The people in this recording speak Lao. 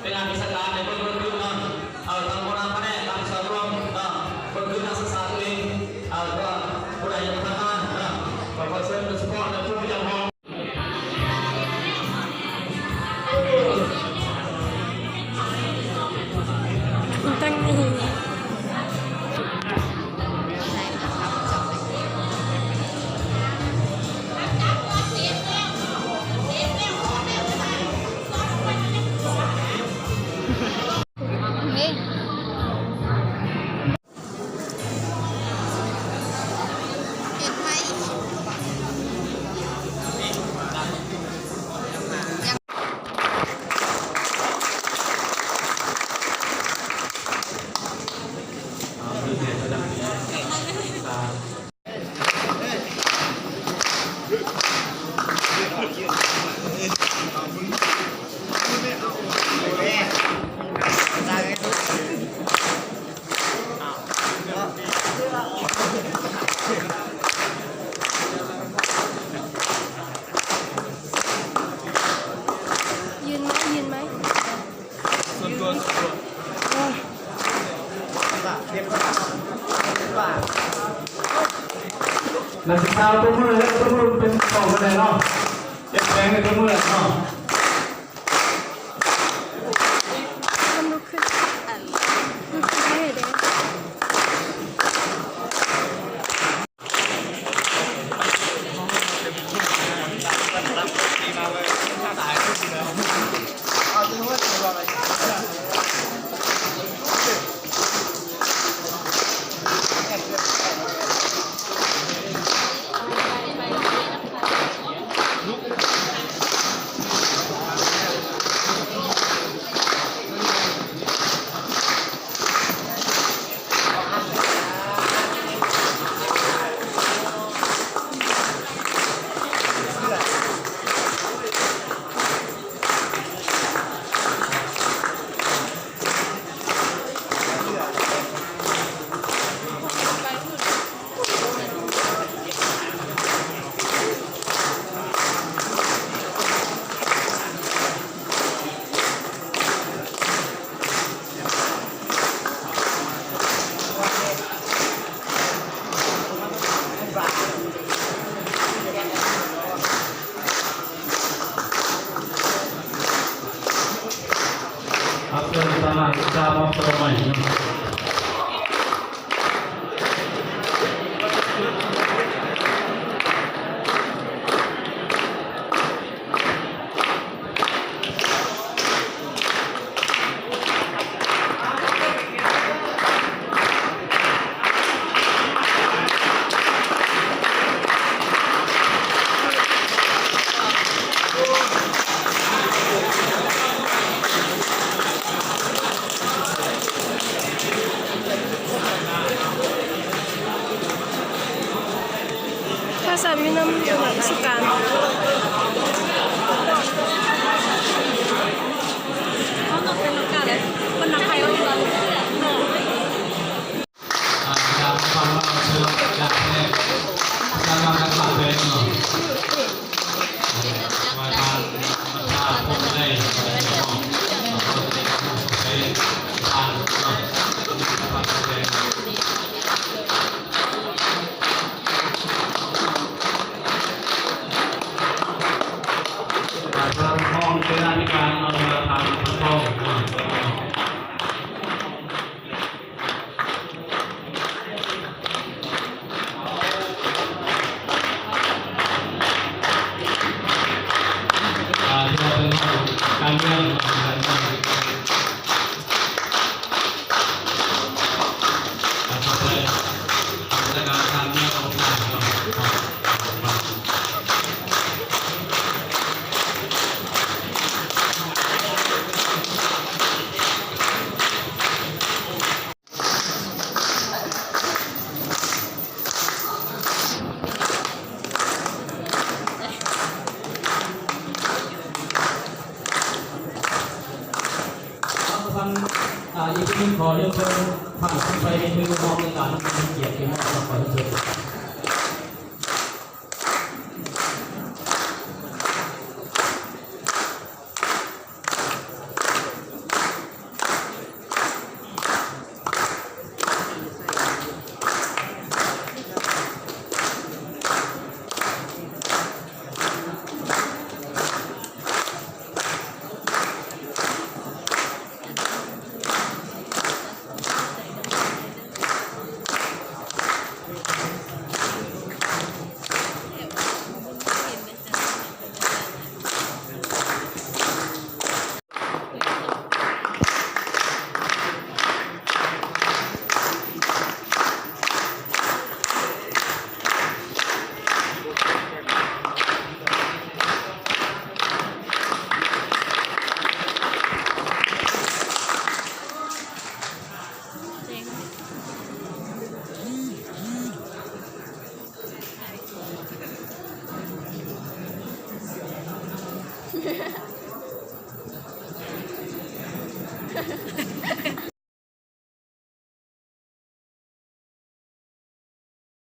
ເປັນງານວິຊາການໃນເບິ່ງເບິ່ງຄືນເນາະ ເອີ ທາງຫົວໜ້າພະແນກ ທາງສ່ວນລວມເນາະ ເບິ່ງຄືນນັກສຶກສາຕົວເອງ ເອີ ກໍຜູ້ໃດຍັງບໍ່ທັນມາເນາະ ກໍຂໍເຊີນໂດຍສະເພາະໃນຜູ້ປະຈຳຫ້ອງ. ຕັ້ງນີ້ ເຫັນໄປ ຢືນໄໝ ຢືນໄໝ? ສ່ວນຕົວ ສ່ວນຕົວ ນັກສຶກສາຕົບມືເດີ ຕົບມືເປັນກອງກັນແດ່ເນາະ ເກັບແຮງໃຫ້ຕົບມືເນາະ. ມັນລຸກຂຶ້ນ ລຸກຂຶ້ນໄດ້ເດ້. ໂທລະສັບຢູ່ນຳ ສະການ ເພິ່ນນັກໄພເພິ່ນຢູ່ລາວ. ອາຈານຟັງວ່າເຊີນຈາກແຂກ ອາຈານຟັງຈາກແຂກເນາະ. ປະທານຫ້ອງເສນາທິການເນາະ ປະທານຫ້ອງເນາະ. ອ່າ ຖືວ່າເປັນການເມືອງ ການເມືອງ ການເມືອງຂອງຊາດເນາະ. ທ່ານ ອ່າ ອີກທີໜຶ່ງ ຂໍຮຽນເຊີນທ່ານຂຶ້ນໄປເປັນຮອງໃນການເປັນກຽດເປັນ ຂໍຮຽນເຊີນ.